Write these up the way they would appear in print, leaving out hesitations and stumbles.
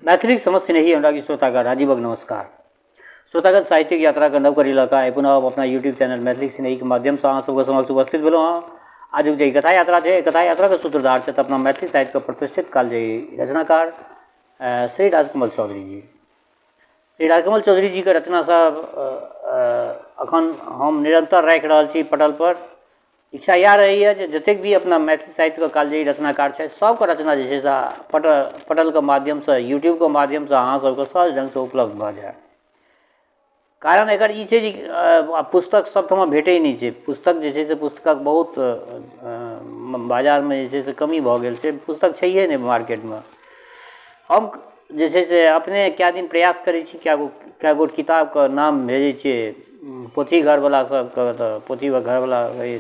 मैथिलीक समस्त स्नेही अनुरागी श्रोतागण राजीवक नमस्कार। श्रोतागण, साहित्यिक यात्राके नव कड़ी लऽ कऽ आइ पुनः हम अपना यूट्यूब चैनल मैथिलीक स्नेहीके माध्यमसँ अहाँ सबके समक्ष उपस्थित भेलहुँ हँ। आजुक जे ई कथा यात्रा छै, कथा यात्राके सूत्रधार छथि अपना मैथिली साहित्यके प्रतिष्ठित कालजयी रचनाकार श्री राजकमल चौधरी जी। श्री राजकमल चौधरी जीके रचना सब अखन हम निरन्तर राखि रहल छी पटलपर। इच्छा इएह रहैए जे जतेक भी अपना मैथिली साहित्यके कालजयी रचनाकार छथि सबके रचना जे छै से पटलके माध्यमसँ, यूट्यूबके माध्यमसँ अहाँ सबके सहज ढङ्गसँ उपलब्ध भऽ जाए। कारण एकर ई छै जे पुस्तक सबठाम भेटै नहि छै। पुस्तक जे छै से पुस्तकके बहुत बाजारमे जे छै से कमी भऽ गेल छै, पुस्तक छैहे नहि मार्केटमे। हम जे छै से अपने कए दिन प्रयास करै छी, कए गोट किताबके नाम भेजै छियै पोथी घरवला सबके, तऽ पोथी घरवला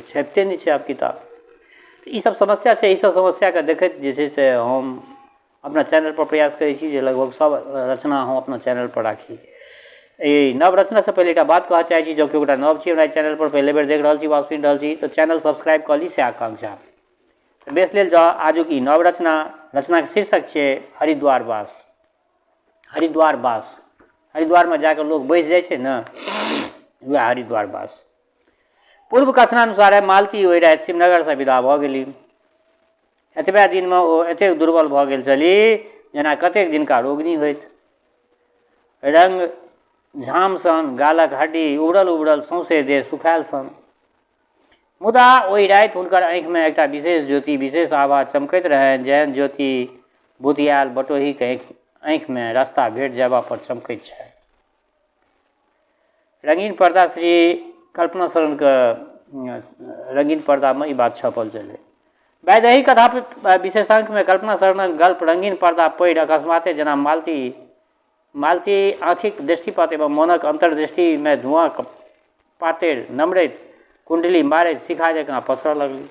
छपिते नहि छै आब किताब। ई सब समस्या छै। ई सब समस्याके देखैत जे छै से हम अपना चैनलपर प्रयास करै छी जे लगभग सब रचना हम अपना चैनलपर राखी। ई नव रचनासँ पहिले एकटा बात कहऽ चाहै छी, जँ केओ गोटा नव छी, हमरा चैनलपर पहिले बेर देख रहल छी वा सुनि रहल छी, तऽ चैनल सब्सक्राइब कऽ ली, से आकांक्षा। तऽ बेस लेल जाउ आजुक ई नव रचना। रचनाके शीर्षक छियै हरिद्वार वास। हरिद्वार वास, हरिद्वारमे जाकऽ लोक बसि जाइ छै ने, वएह हरिद्वार वास। पूर्व कथनानुसार मालती ओहि राति शिवनगरसँ विदा भऽ गेली। एतबे दिनमे ओ एतेक दुर्बल भऽ गेल छली जेना कतेक दिनका रोगिणी होइत। रङ्ग झाम सन, गालक हड्डी उबरल उबरल, सौँसे देह सुखायल सन। मुदा ओहि राति हुनकर आँखिमे एकटा विशेष ज्योति, विशेष आभा चमकैत रहनि, जेहन ज्योति भुतिआयल बटोहीके आँखिमे रस्ता भेट जयबा पर चमकैत छै। रंगीन पर्दा, श्री कल्पना शरणके रंगीन पर्दामे ई बात छपल छलै। वैदेही कथा विशेषांकमे कल्पना शरणक गल्प रंगीन पर्दा पढ़ि अकस्माते जेना मालती आँखिक दृष्टिपात एवं मोनक अन्तर्दृष्टिमे धुआँक पातरि नमरैत, कुण्डली मारैत शिखा जकाँ पसरऽ लगली।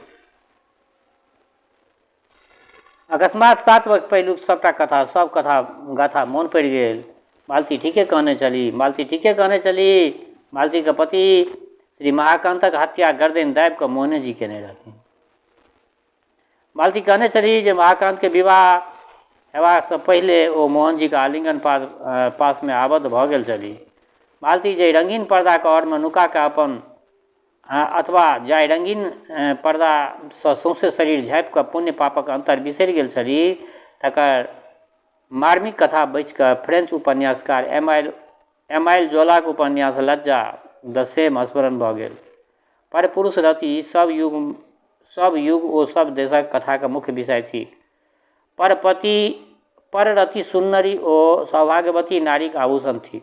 अकस्मात 7 वर्ष पहिलुक सबटा कथा, सब कथा गाथा मोन पड़ि गेल। मालती ठीके कहने छली, मालती ठीके कहने छली। मालतीके पति श्री महाकान्तक हत्या गर्दनि दाबि कऽ मोहनेजी केने रहथिन। मालती कहने छली जे महाकान्तके विवाह हेबासँ पहिले ओ मोहनजीके आलिंगन पासमे आबद्ध भऽ गेल छली। मालती जे रंगीन पर्दाके अरमे नुका कऽ अपन अथवा जाहि रंगीन पर्दासँ सौंसे शरीर झाँपि कऽ पुण्य पापक अन्तर बिसरि गेल छली, तकर मार्मिक कथा बचि कऽ फ्रेंच उपन्यासकार एमाइल जोलाक उपन्यास लज्जा द सेम स्मरण भऽ गेल। पर पुरुष रति सब युग ओ सब देशक कथाक मुख्य विषय थिक। पर रति सुन्नरि ओ सौभाग्यवती नारीक आभूषण थिक।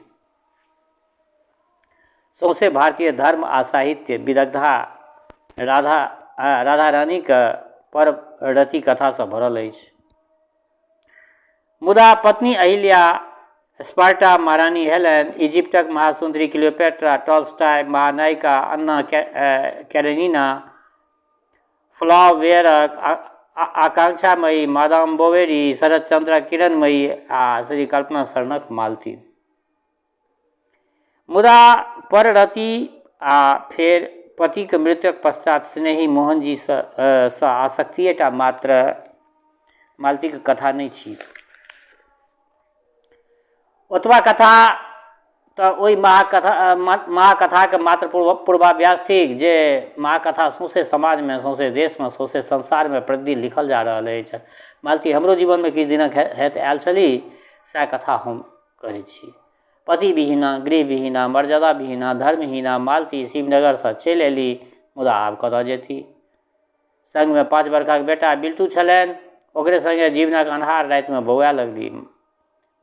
सौंसे भारतीय धर्म आ साहित्य विदग्धा राधा रानीक पर रति कथासँ भरल अछि। मुदा पत्नी अहिल्या, स्पार्टा महारानी हेलेन, इजिप्टक महासुन्दरी क्लियोपेट्रा, टॉल्स्टॉय महानायिका अन्ना कैरेनिना, फ्लॉवेयरक आकांक्षामयी मादाम बोवेरी, शरदचन्द्रक किरणमयी आ श्री कल्पना शरणक मालती। मुदा पररति आ फेर पतिक मृत्युक पश्चात स्नेही मोहनजीसँ आसक्तिएटा मात्र मालतीक कथा नहि छी। ओतबा कथा तऽ ओहि महाकथाके मात्र पूर्वाभ्यास थिक जे महाकथा सौंसे समाजमे, सौंसे देशमे, सौंसे संसारमे प्रतिदिन लिखल जा रहल अछि। मालती हमरो जीवनमे किछु दिनक हेतु आयल छली, सएह कथा हम कहै छी। पति विहीना, गृह विहीना, मर्यादा विहीना, धर्महीना मालती शिवनगरसँ चलि अयली, मुदा आब कतऽ जेती? संगमे 5 बरखक बेटा बिल्टू छलनि, ओकरे संगे जीवनक अन्हार रातिमे बौआए लगली।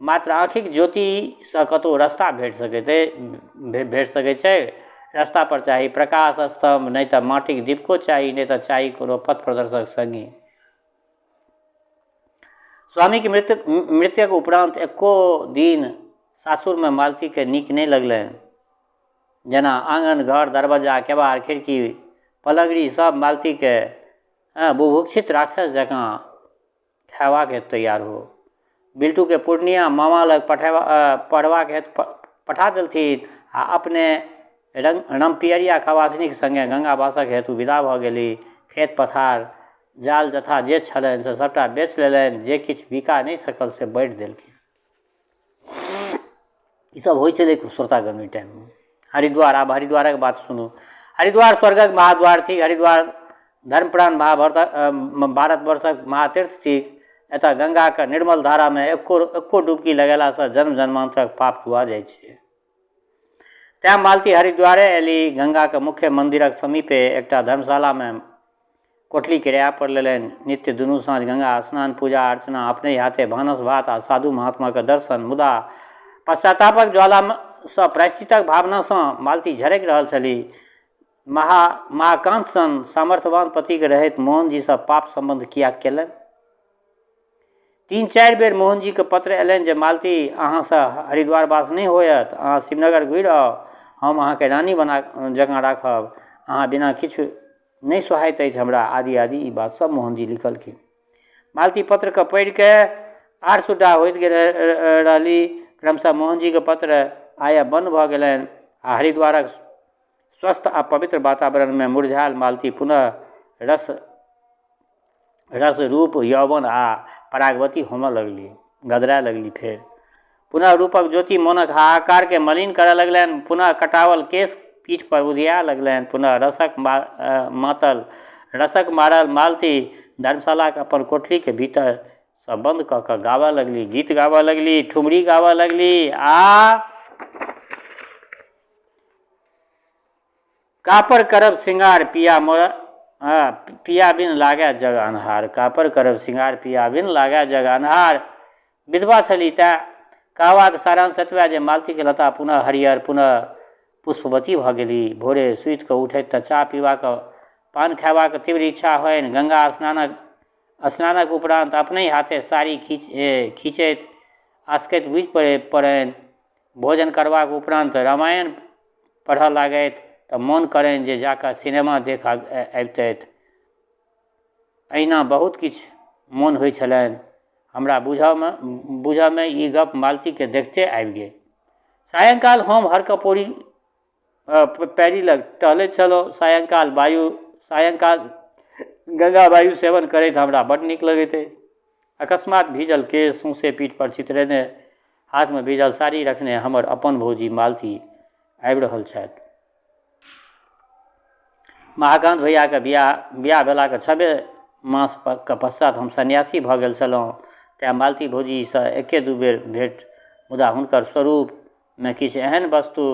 मात्र आँखिक ज्योतिसँ कतहु रस्ता भेट सकै छै। रस्ता पर चाही प्रकाश स्तम्भ, नहि तऽ माटिक दीपको चाही, नहि तऽ चाही कोनो पथ प्रदर्शक संगी। स्वामीक मृत्युक उपरान्त एको दिन सासुरमे मालतीके नीक नहि लगलनि। जेना आङन, घर, दरबज्जा, केबाड़, खिड़की, पलंगड़ी सब मालतीके बुभुक्षित राक्षस जकाँ खयबाक हेतु तैयार हो। बिल्टूके पूर्णिया मामा लग पढ़बाक हेतु पठा देलथिन आ अपने रमपियरिया खवासनीक संगे गंगावासक हेतु विदा भऽ गेली। खेत पथार जाल जथा जे छलनि से सबटा बेच लेलनि, जे किछु बिका नहि सकल से बाँटि देलखिन। ईसब होइ छलै श्रोतागण ओहि टाइममे। हरिद्वार, आब हरिद्वारक बात सुनू। हरिद्वार स्वर्गक महाद्वार थिक। हरिद्वार धर्मप्राण महाभारत भारतवर्षक महातीर्थ थिक। एतऽ गङ्गाके निर्मल धारामे एको एको डुबकी लगेलासँ जन्म जन्मान्तरक पाप धुआ जाइ छै। तैँ मालती हरिद्वारे अयली। गङ्गाके मुख्य मन्दिरक समीपे एकटा धर्मशालामे कोठली किरायापर लेलनि। नित्य दुनू साँझ गंगा स्नान, पूजा अर्चना, अपनहि हाथे भानस भात आ साधु महात्माक दर्शन। मुदा पश्चातापक ज्वालासँ प्रायश्चितक भावनासँ मालती झरकि रहल छलीह। महाकान्त सन सामर्थ्यवान पतिके रहैत मोहनजीसँ पाप सम्बन्ध किएक केलनि? 3-4 बेर मोहनजीके पत्र अयलनि जे मालती अहाँसँ हरिद्वार वास नहि होयत, अहाँ शिवनगर घुरि आउ, हम अहाँके रानी बना जकाँ राखब, अहाँ बिना किछु नहि सोहाइत अछि हमरा, आदि आदि ई बात सब मोहनजी लिखलखिन। मालती पत्रके पढ़िके आर सुड्डाह होइत गेल रहली। क्रमशः मोहनजीके पत्र आयब बन्द भऽ गेलनि आ हरिद्वारक स्वस्थ आ पवित्र वातावरणमे मुरझायल मालती पुनः रस रस रूप यौवन आ परागवती होमऽ लगली, गदराय लगली। फेर पुनः रूपक ज्योति मोनक हाहाकारके मलिन करऽ लगलनि। पुनः कटावल केश पीठ पर उधिया लगलनि। पुनः रसक मातल रसक मारल मालती धर्मशालाक अपन कोठलीके भीतर सँ बन्द कऽ कऽ गाबऽ लगली, गीत गाबऽ लगली, ठुमरी गाबऽ लगली आ कापर करब सिंगार पिया मोर पिया बिन लागए जग अन्हार, कापर करब सिंगार पिया बिन लागए जग अन्हार। विधवा छली तैँ कहबाक सारांश एतबे जे मालतीके लता पुनः हरियर पुनः पुष्पवती भऽ गेली। भोरे सुति कऽ उठैत तऽ चाह पीबाक पान खयबाक तीव्र इच्छा होइन। गंगा स्नानक उपरान्त अपनहि हाथे साड़ी खींचैत आसकैत बुझि पड़नि। भोजन करबाक उपरान्त रामायण पढ़ऽ लागथि तऽ मोन करनि जे जाकऽ सिनेमा देख अबितथि। एहिना बहुत किछु मोन होइ छलनि। हमरा बुझऽमे ई गप मालतीके देखिते आबि गेल। सायंकाल हम हरकपौड़ी पैरी लग टहलैत छलहुँ। सायंकाल गंगा वायु सेवन करैत हमरा बड्ड नीक लगैत अछि। अकस्मात भीजल केश सौंसे पीठपर छितरेने हाथमे भीजल साड़ी रखने हमर अपन भौजी मालती आबि रहल छथि। महाकान्त भैयाके बियाह भेलाके 6 मासके पश्चात हम सन्यासी भऽ गेल छलहुँ। तेँ मालती भौजीसँ एके दू बेर भेट, मुदा हुनकर स्वरूपमे किछु एहन वस्तु,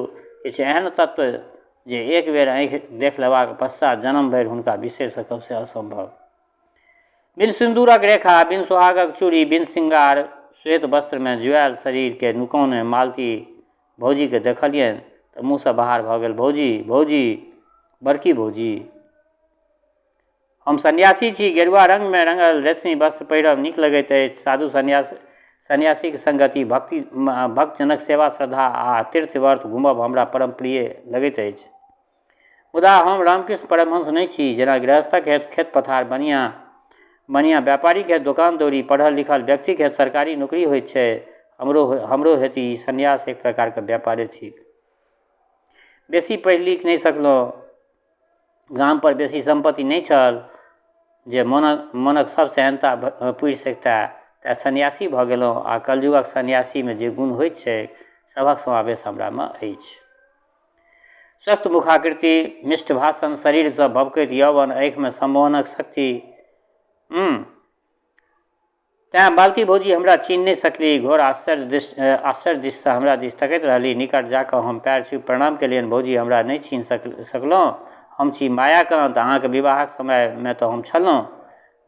किछु एहन तत्व जे एक बेर आँखि देख लेबाक पश्चात जन्म भरि हुनका बिसरि सकब से असम्भव। बिन सिन्दूरक रेखा, बिन सोहागक चूड़ी, बिन सिंगार, श्वेत वस्त्रमे जुआयल शरीरके नुकौने मालती भौजीके देखलियनि तऽ मुँहसँ बाहर भऽ गेल, भौजी, भौजी, बड़की भौजी। हम सन्यासी छी, गेरुआ रङ्गमे रङ्गल रेशमी वस्त्र पहिरब नीक लगैत अछि। साधु सन्यासीक संगति, भक्ति, भक्तजनक सेवा, श्रद्धा आ तीर्थ व्रत घूमब हमरा परम प्रिय लगैत अछि। मुदा हम रामकृष्ण परमहंस नहि छी। जेना गृहस्थक हेतु खेत पथार, बनिया व्यापारीक हेतु दोकान दौरी, पढ़ल लिखल व्यक्तिक हेतु सरकारी नौकरी होइत छै, हमरो हेतु ई सन्यास एक प्रकारके व्यापारे थिक। बेसी पढ़ि लिख नहि सकलहुँ, गामपर बेसी सम्पत्ति नहि छल जे मोनक सब सेहन्ता पूरि सकितए, तेँ सन्यासी भऽ गेलहुँ आ कलयुगक सन्यासीमे जे गुण होइत छै सभक समावेश हमरामे अछि। स्वस्थ मुखाकृति, मिष्ट भाषण, शरीरसँ भभकैत यौवन, आँखिमे सम्मोहनक शक्ति। तेँ मालती भौजी हमरा चिन्ह नहि सकली। घोर आश्चर्य दिससँ हमरा दिस तकैत रहली। निकट जा कऽ हम पएर छुबि प्रणाम केलियनि, भौजी हमरा नहि चिन्ह सकलहुँ? हम छी मायाकान्त। अहाँके विवाहक समयमे तऽ हम छलहुँ।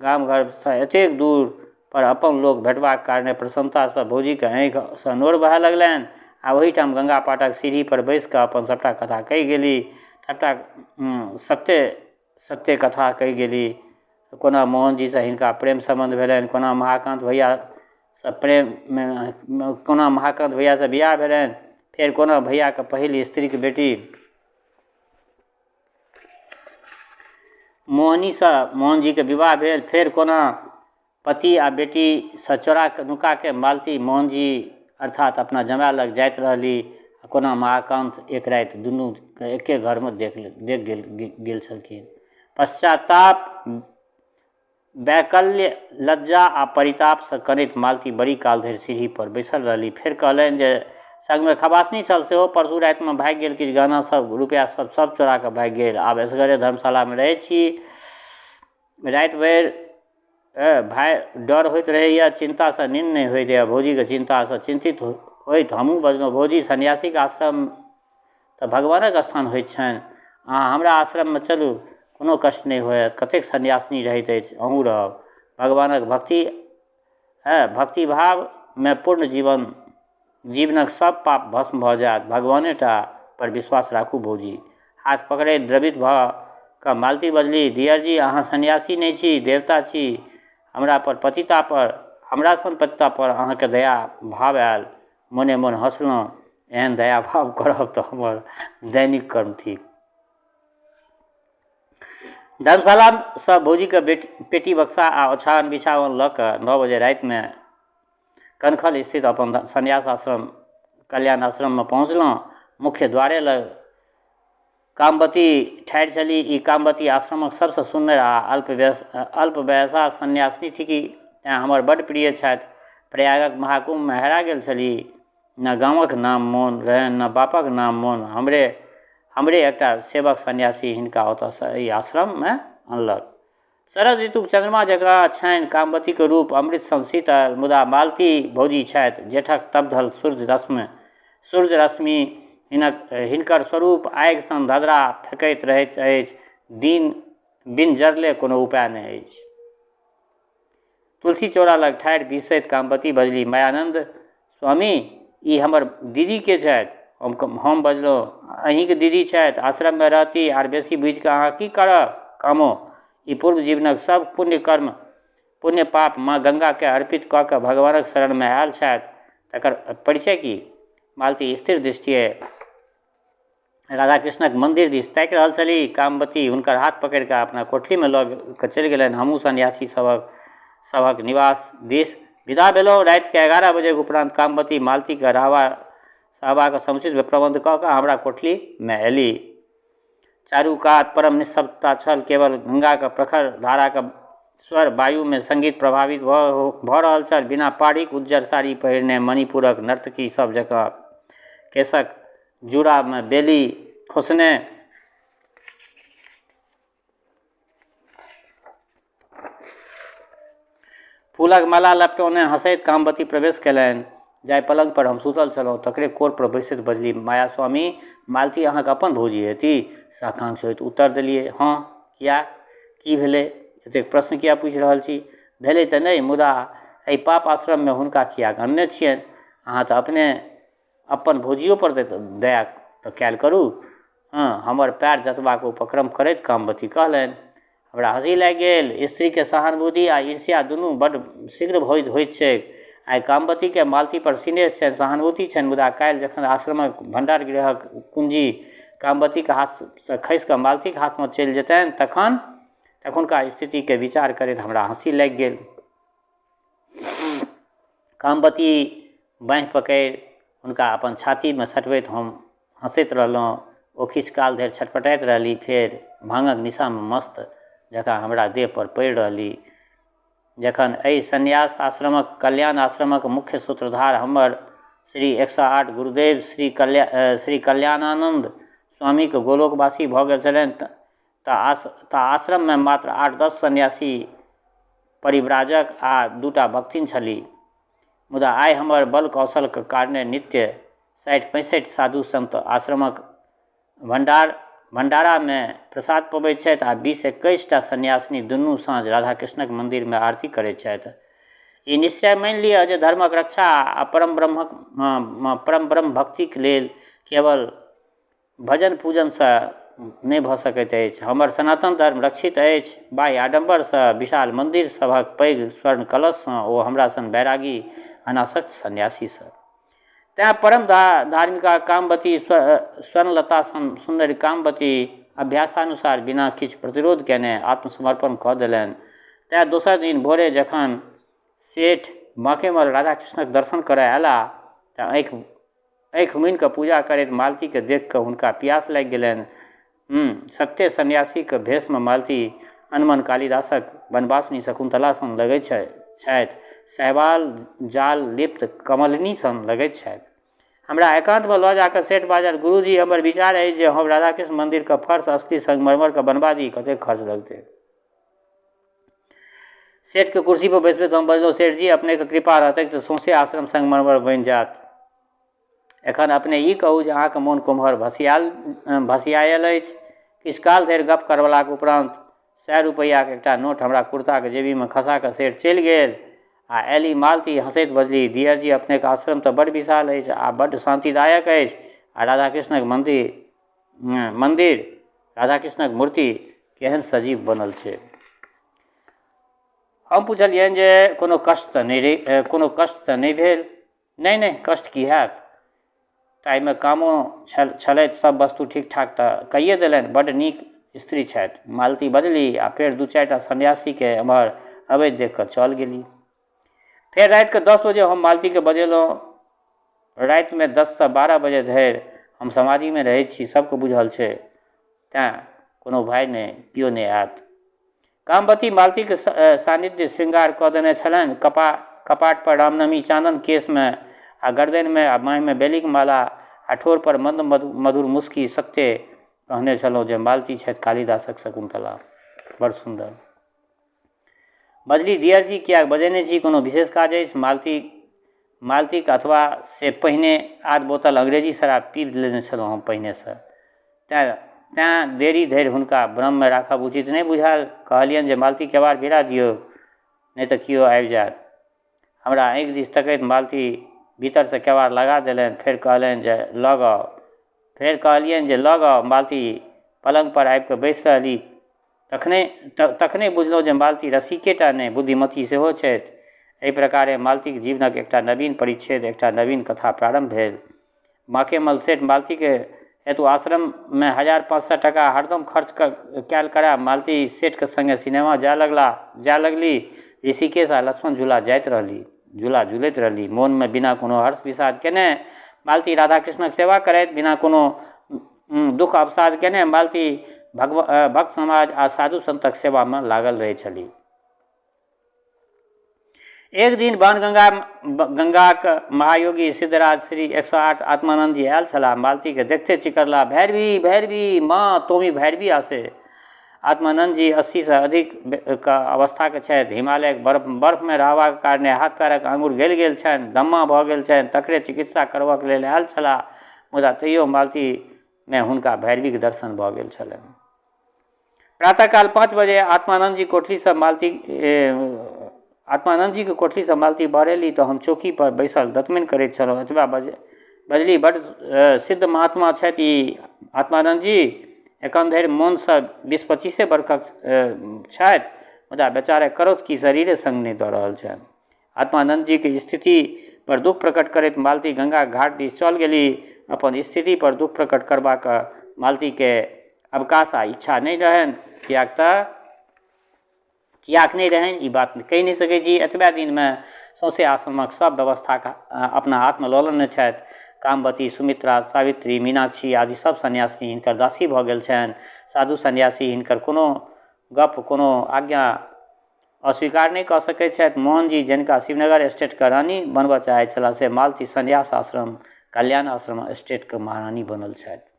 गाम घरसँ एतेक दूर पर अपन लोक भेटबाक कारणे प्रसन्नतासँ भौजीके आँखिसँ नोर बहऽ लगलनि आ ओहिठाम गंगा पाटक सीढ़ीपर बैसि कऽ अपन सभटा कथा कहि गेली। सभटा सत्ये सत्ये कथा कहि गेली। कोना मोहनजीसँ हिनका प्रेम सम्बन्ध भेलनि, कोना महाकान्त भैयासँ प्रेममे कोना महाकान्त भैयासँ बियाह भेलनि, फेर कोना भैयाके पहिल स्त्रीके बेटी मोहनीसँ मोहनजीके विवाह भेल, फेर कोना पति आ बेटीसँ चोरा कऽ नुका कऽ मालती मोहनजी अर्थात अपना जमाए लग जाइत रहली आ कोना महाकान्त एक राति दुनूके एके घरमे देख गेल छलखिन। पश्चाताप, वैकल्य, लज्जा आ परितापसँ कनैत मालती बड़ी काल धरि सीढ़ीपर बैसल रहली। फेर कहलनि जे संगमे खबासनी छल सेहो परसू रातिमे भागि गेल, किछु गहना सब रुपैआ सब सब चोरा कऽ भागि गेल। आब एसगरे धर्मशालामे रहै छी। राति भरि भाइ डर होइत रहैए, चिन्तासँ नीन्द नहि होइत यऽ। भौजीके चिन्तासँ चिन्तित होइत हमहूँ बजलहुँ, भौजी सन्यासीके आश्रम तऽ भगवानक स्थान होइत छनि, अहाँ हमरा आश्रममे चलू, कोनो कष्ट नहि होयत, कतेक सन्यासिनी रहैत अछि, अहूँ रहब। भगवानक भक्ति भक्तिभावमे पूर्ण जीवन जीवनक सब पाप भस्म भऽ जायत, भगवाने टा पर विश्वास राखू भौजी। हाथ पकड़ैत द्रवित भऽ कऽ मालती बजली, दियरजी अहाँ सन्यासी नहि छी, देवता छी। हमरा पर पतिता पर हमरा सन पतिता पर अहाँके दया भाव आयल। मोने मोन हँसलहुँ, एहन दया भाव करब तऽ हमर दैनिक कर्म थिक। धर्मशालासँ भौजीके बेटी पेटी बक्सा आ ओछाओन बिछाओन लऽ कऽ 9 बजे रातिमे कनखल स्थित अपन सन्यास आश्रम कल्याण आश्रममे पहुँचलहुँ। मुख्य द्वारे लग कामवती ठाढ़ि छली। ई कामवती आश्रमक सबसँ सुन्दर आ अल्पवयसा सन्यासिनी थिकी, तेँ हमर बड्ड प्रिय छथि। प्रयागक महाकुम्भमे हेरा गेल छली। ने गामक नाम मोन रहनि ने बापक नाम मोन। हमरे हमरे एकटा सेवक सन्यासी हिनका ओतऽसँ एहि आश्रममे अनलक। शरद ऋतुक चन्द्रमा जकाँ छनि कामवतीक रूप अमृत सन शीतल, मुदा मालती भौजी छथि जेठक तपधल सूर्य रश्मि हिनकर स्वरूप आगि सन धधरा फेकैत रहैत अछि। दिन बिन जरले कोनो उपाय नहि अछि। तुलसी चौरा लग ठाढ़ि बिसैत कामवती बजली, मायानन्द स्वामी, ई हमर दीदी के छथि? हम बजलहुँ, अहीँके दीदी छथि, आश्रममे रहती, आर बेसी बुझिकऽ अहाँ की करब? कामो, ई पूर्व जीवनक सब पुण्य कर्म पुण्य पाप माँ गंगाके अर्पित कऽ कऽ भगवानक शरणमे आयल छथि, तकर परिचय की? मालती स्थिर दृष्टिए राधाकृष्णक मन्दिर दिस ताकि रहल छली। कामवती हुनकर हाथ पकड़ि कऽ अपना कोठलीमे लऽ कऽ चलि गेलनि। हमहूँ सन्यासी सभक सभक निवास दिस विदा भेलहुँ। रातिके 11 बजेके उपरान्त कामवती मालतीके रहबाक समुचित प्रबन्ध कऽ कऽ हमरा कोठलीमे अयली। चारू कात परम निःशब्दता छल, केवल गंगाक प्रखर धाराक स्वर वायुमे संगीत प्रभावित भऽ रहल छल। बिना पाढ़िक उज्जर साड़ी पहिरने मणिपुरक नर्तकी सभ जकाँ केशक जूड़ामे बेली खोसने फूलक माला लपटौने हँसैत कामवती प्रवेश कयलनि। जाहि पलङ्ग पर हम सुतल छलहुँ तकरे कोर पर बैसैत बजली, माया स्वामी, मालती अहाँके अपन भौजी हेती? साकांक्ष होइत उत्तर देलियै, हँ। किया? की भेलै? एतेक प्रश्न किया पूछि रहल छी? भेलै तऽ नहि, मुदा एहि पाप आश्रममे हुनका किएक अनने छियनि? अहाँ तऽ अपने अपन भौजियो पर दया तऽ कयल करू। हँ, हमर पैर जतबाक उपक्रम करैत कामवती कहलनि। हमरा हँसी लागि गेल। स्त्रीके सहानुभूति आ ईर्ष्या दुनू बड्ड शीघ्र होइत छैक। आइ कामवतीके मालती पर सिनेह छनि, सहानुभूति छनि, मुदा काल्हि जखन आश्रमक भण्डार गृहक कुंजी कामवतीक हाथसँ खसि कऽ मालतीक हाथमे चलि जेतनि तखन तखुनका स्थितिके विचार करैत हमरा हँसी लागि गेल। कामवती बाँहि पकड़ि हुनका अपन छातीमे सटबैत हम हँसैत रहलहुँ। ओ किछु काल धरि छटपटाइत रहली, फेर भाँगक निशामे मस्त जकाँ हमरा देहपर पड़ि रहली। जखन एहि सन्यास आश्रमक कल्याण आश्रमक मुख्य सूत्रधार हमर श्री 108 गुरुदेव श्री कल्याणानन्द स्वामीक गोलोकवासी भऽ गेल छलनि तऽ आश्रममे मात्र 8-10 सन्यासी परिव्राजक आ 2टा भक्तिन छली। मुदा आइ हमर बल कौशलक कारणे नित्य 60-65 साधु संत आश्रमक भण्डारामे प्रसाद पबैत छथि आ 20-21 टा सन्यासिनी दुनू साँझ राधाकृष्णक मन्दिरमे आरती करैत छथि। ई निश्चय मानि लिअ जे धर्मक रक्षा आ परम ब्रह्म भक्तिक लेल केवल भजन पूजनसँ नहि भऽ सकैत अछि। हमर सनातन धर्म रक्षित अछि बाह्य आडम्बरसँ, विशाल मन्दिर सभक पैघ स्वर्ण कलशसँ ओ हमरा सन बैरागी अनासक्त सन्यासीसँ। तेँ परम धार्मिका कामवती स्वर्णलता सन सुन्दरि कामवती अभ्यासानुसार बिना किछु प्रतिरोध केने आत्मसमर्पण कऽ देलनि। तेँ दोसर दिन भोरे जखन सेठ बाँकेमल राधाकृष्णक दर्शन करय अयलाह तऽ आँखि मुनि कऽ पूजा करैत मालतीके देखि कऽ हुनका पियास लागि गेलनि। सत्य सन्यासीक भेषमे मालती अनमन कालिदासक वनवासिनी शकुन्तला सन लगैत छथि। शैवाल जाल लिप्त कमलिनी सन लगैत छथि। हमरा एकान्तमे लऽ जाकऽ सेठ बाजल, गुरुजी, हमर विचार अछि जे हम राधाकृष्ण मन्दिरके फर्श असली संगमरमरके बनबा दी, कतेक खर्च लगतै? सेठके कुर्सीपर बैसबैत हम बजलहुँ, सेठ जी, अपनेके कृपा रहतै तऽ सौँसे आश्रम संगमरमर बनि जायत। एखन अपने ई कहू जे अहाँके मोन कोम्हर भसिआयल अछि? किछु काल धरि गप्प करलाक उपरान्त 100 रुपैआके एकटा नोट हमरा कुर्ताके जेबीमे खसा कऽ सेठ चलि गेल आ आयलि मालती हँसैत बजली, दियर जी, अपनेके आश्रम तऽ बड्ड विशाल अछि आ बड्ड शान्तिदायक अछि आ राधाकृष्णक मन्दिर राधाकृष्णक मूर्ति केहन सजीव बनल छै। हम पुछलियनि जे कोनो कष्ट तऽ नहि कोनो कष्ट तऽ नहि भेल? नहि नहि, कष्ट की हैत, ताहिमे कामो छलथि, सब वस्तु ठीक ठाक तऽ कैये देलनि, बड्ड नीक स्त्री छथि, मालती बजली आ फेर 2-4 टा सन्यासीके एम्हर अबैत देखि कऽ चल गेली। फेर रातिके 10 बजे हम मालतीके बजेलहुँ। रातिमे 10सँ 12 बजे धरि हम समाधिमे रहै छी, सबके बुझल छै, तेँ कोनो भाइ नहि, केओ नहि आयत। कामवती मालतीके सान्निध्य श्रृंगार कऽ देने छलनि। कपाट पर रामनवमी चानन, केशमे आ गर्दनिमे आ बाँहिमे बेलीक माला आ ठोर पर मंद मधुर मुस्की। सत्ये कहने छलहुँ जे मालती छथि कालिदासक शकुन्तला। बड़ सुन्दर। बजली, दियर जी, किएक बजेने छी? कोनो विशेष काज अछि? मालतीक अथवा से पहिने आध बोतल अंग्रेजी शराब पीब लेने छलहुँ हम पहिनेसँ, तेँ देरी धरि हुनका भ्रममे राखब उचित नहि बुझायल। कहलियनि जे मालती, केबाड़ भिड़ा दियौ, नहि तऽ केओ आबि जायत। हमरा आँखि दिस तकैत मालती भीतरसँ केबाड़ लगा देलनि। फेर कहलनि जे लग आउ। फेर कहलियनि जे लग आउ। मालती पलङ्गपर आबि कऽ बैसि रहली। तखने बुझलहुँ जे मालती रसिकेटा नहि, बुद्धिमती सेहो छथि। एहि प्रकारे मालतीक जीवनक एकटा नवीन परिच्छेद, एकटा नवीन कथा प्रारम्भ भेल। बाँकेमल सेठ मालतीके हेतु आश्रममे 1500 टाका हरदम खर्च कयल करए। मालती सेठके सङ्गे सिनेमा जाय लगली। ऋषिकेश आ लक्ष्मण झूला जाइत रहली, झूला झूलैत रहली। मोनमे बिना कोनो हर्ष विषाद केने मालती राधाकृष्णक सेवा करथि। बिना कोनो दुःख अवसाद केने मालती भक्त समाज आ साधु संतक सेवामे लागल रहै छली। एक दिन बाणगंगा गंगाक महायोगी सिद्धराज श्री 108 आत्मानंद जी आयल छलाह। मालतीके देखते चिकरला, भैरवी भैरवी, माँ तोमी भैरवी आसे। आत्मानंद जी 80सँ अधिक अवस्थाके छथि। हिमालयक बर्फमे रहबाक कारणे हाथ पैरक आंगुर गलि गेल छनि, दम्मा भऽ गेल छनि, तकरे चिकित्सा करबाक लेल आयल छलाह। मुदा तैयो मालतीमे हुनका भैरवीक दर्शन भऽ गेल छलनि। प्रातःकाल 5 बजे आत्मानंद जी कोठलीसँ मालती आत्मानंद जीके कोठलीसँ मालती बहरेली तऽ हम चौकी पर बैसल दतमनि करैत छलहुँ। एतबा बजली, बड्ड सिद्ध महात्मा छथि ई आत्मानंद जी। एखन धरि मोनसँ 20-25 बरखक छथि, मुदा बेचारे करौथ की, शरीरे संग नहि दऽ रहल छनि। आत्मानंद जीके स्थिति पर दुःख प्रकट करैत मालती गंगा घाट दिस चल गेली। अपन स्थिति पर दुःख प्रकट करबाक मालतीके अवकाश आ इच्छा नहि रहनि। किएक नहि रहनि, ई बात कहि नहि सकै छी। एतबे दिनमे सौंसे आश्रमक सब व्यवस्थाके अपना हाथमे लऽ लेने छथि। कामवती, सुमित्रा, सावित्री, मीनाक्षी आदि सब सन्यासी हिनकर दासी भऽ गेल छनि। साधु सन्यासी हिनकर कोनो गप, कोनो आज्ञा अस्वीकार नहि कऽ सकैत छथि। मोहनजी जिनका शिवनगर स्टेटके रानी बनबऽ चाहैत छलाह, से मालती सन्यास आश्रम, कल्याण आश्रम स्टेटके महारानी बनल छथि।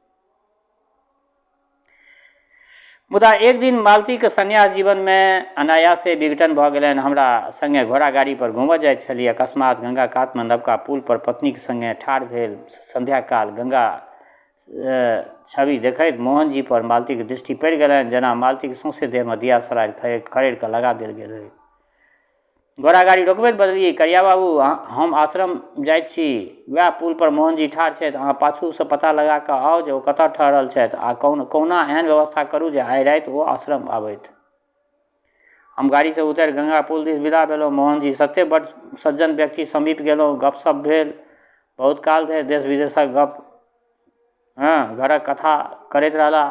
मुदा एक दिन मालतीके सन्यास जीवनमे अनायासे विघटन भऽ गेलनि। हमरा सङ्गे घोड़ा गाड़ी पर घूमऽ जाइत छलीह। अकस्मात गंगा कातमे नवका पुल पर पत्नीक सङ्गे ठाढ़ भेल संध्या काल गंगा छवि देखैत मोहनजी पर मालतीक दृष्टि पड़ि गेलनि, जेना मालतीक सौंसे देहमे दियासराय खड़ेर कऽ लगा देल गेल होइ। घोड़ा गाड़ी रोकबैत बजली, करिया बाबू, हम आश्रम जाइत छी। वएह पुल पर मोहनजी ठाढ़ छथि। अहाँ पाछूसँ पता लगा कऽ आउ जे ओ कतऽ ठहरल छथि आ कहुना एहन व्यवस्था करू जे आइ राति ओ आश्रम आबथि। हम गाड़ीसँ उतरि गंगा पुल दिस विदा भेलहुँ। मोहनजी सत्ते बड्ड सज्जन व्यक्ति। समीप गेलहुँ, गपशप भेल। बहुत काल धरि देश विदेशक गप, हँ, घरक कथा करैत रहला।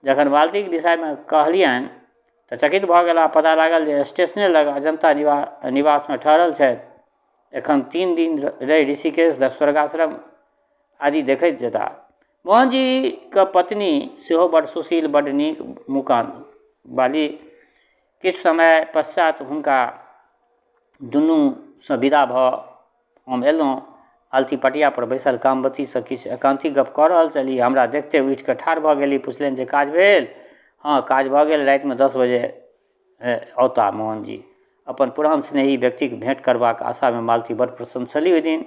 जखन मालतीक विषयमे कहलियनि तऽ चकित भऽ गेला। पता लागल जे स्टेशने लग अजन्ता निवासमे ठहरल छथि। एखन 3 दिन रहि ऋषिकेश, स्वर्गाश्रम आदि देखैत जेताह। मोहनजीके पत्नी सेहो बड्ड सुशील, बड्ड नीक मुकान वाली। किछु समय पश्चात हुनका दुनूसँ विदा भऽ हम एलहुँ। मालती पटियापर बैसल कामवतीसँ किछु एकान्तिक गप कऽ रहल छली। हमरा देखिते उठि कऽ ठाढ़ भऽ गेली। पुछलनि जे काज भेल? हँ, काज भऽ गेल। रातिमे 10 बजे औता मोहनजी। अपन पुरान स्नेही व्यक्तिक भेँट करबाक आशामे मालती बड़ प्रसन्न छली। ओहि दिन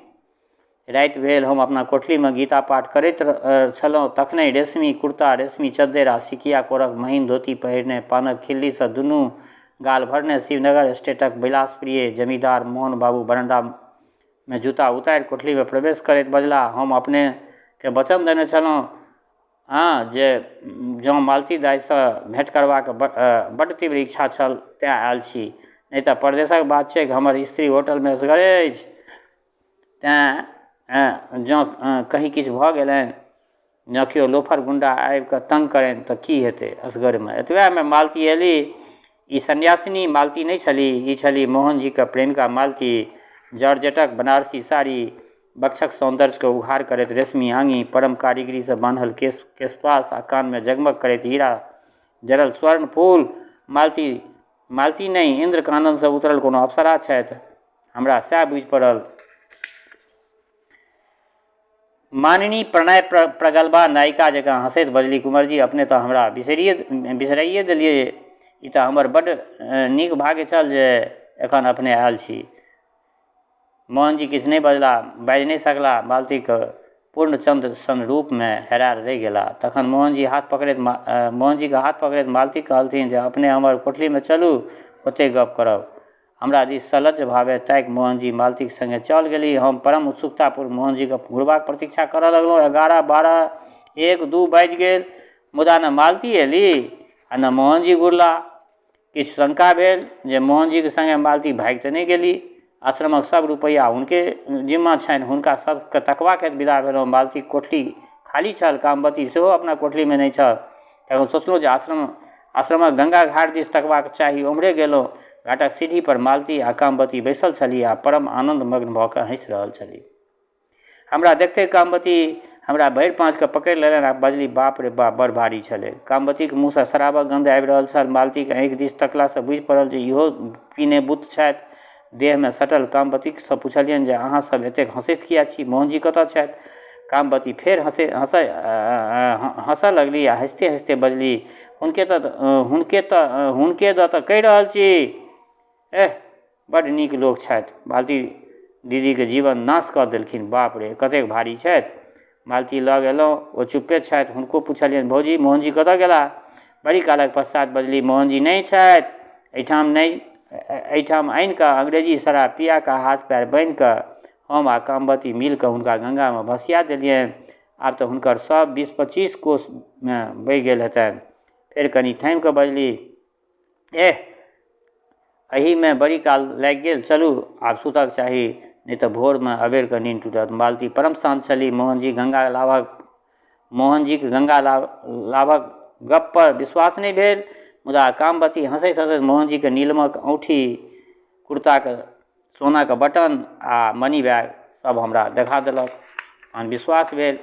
राति भेल। हम अपना कोठलीमे गीता पाठ करैत छलहुँ, तखने रेशमी कुर्ता, रेशमी चद्दरि आ सिकिया कोरक महीन धोती पहिरने, पानक खिल्लीसँ दुनू गाल भरने शिवनगर स्टेटक विलासप्रिय जमींदार मोहन बाबू बरंडामे जूता उतारि कोठलीमे प्रवेश करैत बजलाह, हम अपनेके वचन देने छलहुँ हँ जे जँ मालती दाइसँ भेँट करबाक बड्ड तीव्र इच्छा छल तेँ आयल छी, नहि तऽ परदेशक बात छैक, हमर स्त्री होटलमे एसगरे अछि, तेँ जँ कहीँ किछु भऽ गेलनि, जँ केओ लोफर गुण्डा आबि कऽ तंग करनि तऽ की हेतै असगरमे। एतबेमे मालती अयली। ई सन्यासिनी मालती नहि छली, ई छली मोहनजीक प्रेमिका मालती। जॉर्जेटक बनारसी साड़ी, वक्षक सौन्दर्यकेँ उघार करैत रेशमी आङी, परम कारीगरीसँ बान्हल केश केशपाश आ कानमे जगमग करैत हीरा जड़ल स्वर्ण फूल। मालती मालती नहि, इन्द्र काननसँ उतरल कोनो अप्सरा छथि, हमरा सएह बुझि पड़ल। मानिनी प्रणय प्रगल्भा नायिका जकाँ हँसैत बजली, कुमरजी, अपने तऽ हमरा बिसराइए देलियै। ई तऽ हमर बड्ड नीक भाग्य छल जे एखन अपने आयल छी। मोहनजी किछु नहि बजलाह, बाजि नहि सकलाह। मालतीक पूर्णचन्द्र सन रूपमे हेरायल रहि गेलाह। तखन मोहनजीके हाथ पकड़ैत मालती कहलथिन जे अपने हमर कोठलीमे चलू, ओतहि गप्प करब। हमरा दिस सलज्ज भावे ताकि मोहनजी मालतीक संगे चल गेली। हम परम उत्सुकतापूर्वक मोहनजीके घुरबाक प्रतीक्षा करऽ लगलहुँ। 11, 12, 1, 2 बाजि गेल, मुदा ने मालती अयली आ ने मोहनजी घुरलाह। किछु शंका भेल जे मोहनजीक संगे मालती भागि तऽ नहि गेली। आश्रमक सब रुपैआ हुनके जिम्मा छनि। हुनका सबके तकबाक हेतु विदा भेलहुँ। मालतीक कोठली खाली छल, कामवती सेहो अपना कोठलीमे नहि छल। तखन सोचलहुँ जे आश्रमक गंगा घाट दिस तकबाक चाही। ओम्हरे गेलहुँ। घाटक सीढ़ी पर मालती आ कामवती बैसल छलीह आ परम आनन्दमग्न भऽ कऽ हँसि रहल छलीह। हमरा देखते कामवती हमरा भरि पाँज कऽ पकड़ि लेलनि आ बजली, बाप रे बाप, बड़ भारी छलै। कामवतीक मुँहसँ शराबक गन्ध आबि रहल छल। मालतीक आँखि दिस तकलासँ बुझि पड़ल जे इहो पीने बुत्त छथि। देहमे सटल कामवतीसँ पुछलियनि जे अहाँ सब एतेक हँसैत किएक छी? मोहनजी कतऽ छथि? कामवती फेर हँसऽ लगली आ हँसिते हँसिते बजली, हुनके दऽ तऽ कहि रहल छी। एह, बड्ड नीक लोक छथि। मालती दीदीके जीवन नाश कऽ देलखिन। बाप रे, कतेक भारी छथि। मालती लग अयलहुँ, ओ चुप्पे छथि। हुनको पुछलियनि, भौजी, मोहनजी कतऽ गेलाह? बड़ी कालक पश्चात बजली, मोहनजी नहि छथि एहिठाम, नहि एहिठाम आनि कऽ अंग्रेजी शराब पिया कऽ हाथ पैर बान्हि कऽ हम आ कामवती मिल कऽ हुनका गंगामे भसिया देलियनि। आब तऽ हुनकर सब 20-25 कोसमे बहि गेल हेतनि। फेर कनि थमि कऽ बजली, एह, एहिमे बड़ी काल लागि गेल। चलू, आब सुतक चाही, नहि तऽ भोरमे अबेर कऽ नीन टूटत। मालती परम शान्त छली। मोहनजीक गंगा लाभक गप पर विश्वास नहि भेल, मुदा कामवती हँसैत हँसैत मोहनजीक नीलमक औंठी, कुर्ताक सोनाक बटन आ मनी बैग सब हमरा देखा देलक। तहन विश्वास भेल।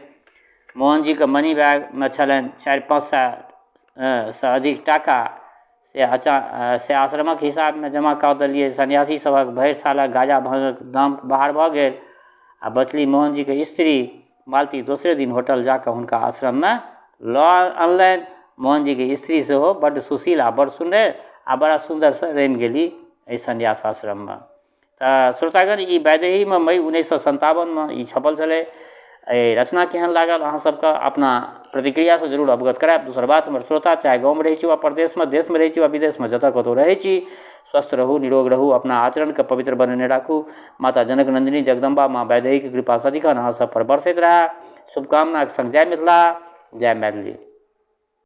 मोहनजीक मनी बैगमे छलनि 400-500 सँ अधिक टाका, से आश्रमक हिसाबमे जमा कऽ देलियै। सन्यासी सभक भरि सालक गाजा भाँगक दाम बाहर भऽ गेल आ बचली मोहनजीक स्त्री। मालती दोसरे दिन होटल जा कऽ हुनका आश्रममे लऽ अनलनि। मोहनजीक स्त्री सेहो बड्ड सुशील आ बड़ सुन्दर आ बड़ा सुन्दरसँ रमि गेली एहि सन्यास आश्रममे। तऽ श्रोतागण, ई वैदेहीमे मई 1957मे ई छपल छलै। एहि रचना केहन लागल अहाँ सबके अपना प्रतिक्रियासँ जरूर अवगत करायब। दोसर बात, हमर श्रोता चाहे गाँवमे रहै छी वा परदेशमे, देशमे रहै छी वा विदेशमे, जतऽ कतहु रहै छी, स्वस्थ रहू, निरोग रहू, अपना आचरणके पवित्र बनेने राखू। माता जनक नन्दिनी जगदम्बा माँ वैदेहीके कृपा सदिखन अहाँ सब पर बरसैत रहए। शुभकामनाके संग जय मिथिला, जय मैथिली।